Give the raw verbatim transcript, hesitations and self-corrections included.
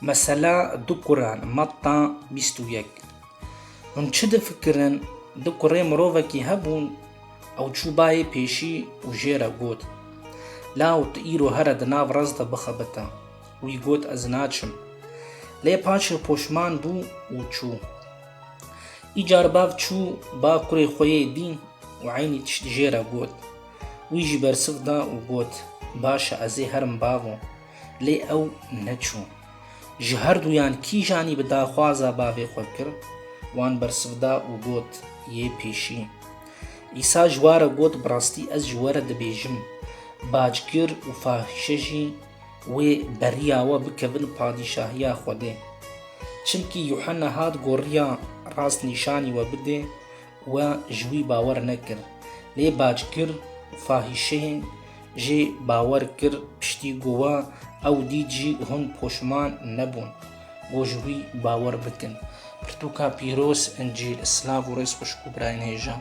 Mesela du kuran, Matta bîst û yek. Hûn çi difikirin? Du kurê mirovekî hebûn, ew çû bayê pêşî û jê re got, "Law tu îro here di nav rez de bixebite." Wî got, "Ez naçim." Lê paşê poşman bû û çû. Îcar bav çû ba kurê xwe yê dî û eynî tişt jê re got. Wî jî bersiv da û got, "Baş e, ez ê herim bavo." Lê ew neçû. Ji herduyan kîjanî bi daxwaza bavê xwe kir? Wan bersiv da û got, "Yê pêşî." Îsa ji wa re got, "Bi rastî ez ji we re dibêjim, bacgir û fahîşe jî wê beriya we bikevin padîşahiya Xwedê. Çimkî Yuhanna hat goriya rast nîşanî we bide, we ji wî bawer nekir. Lê bacgir û fahîşehên jê bawer kir, piştî ku we ew dît jî hûn poşman nebûn ku ji wî bawer bikin." Pirtûka pîroz, Încîl. Silav û rêz xweşik û birayên hêja.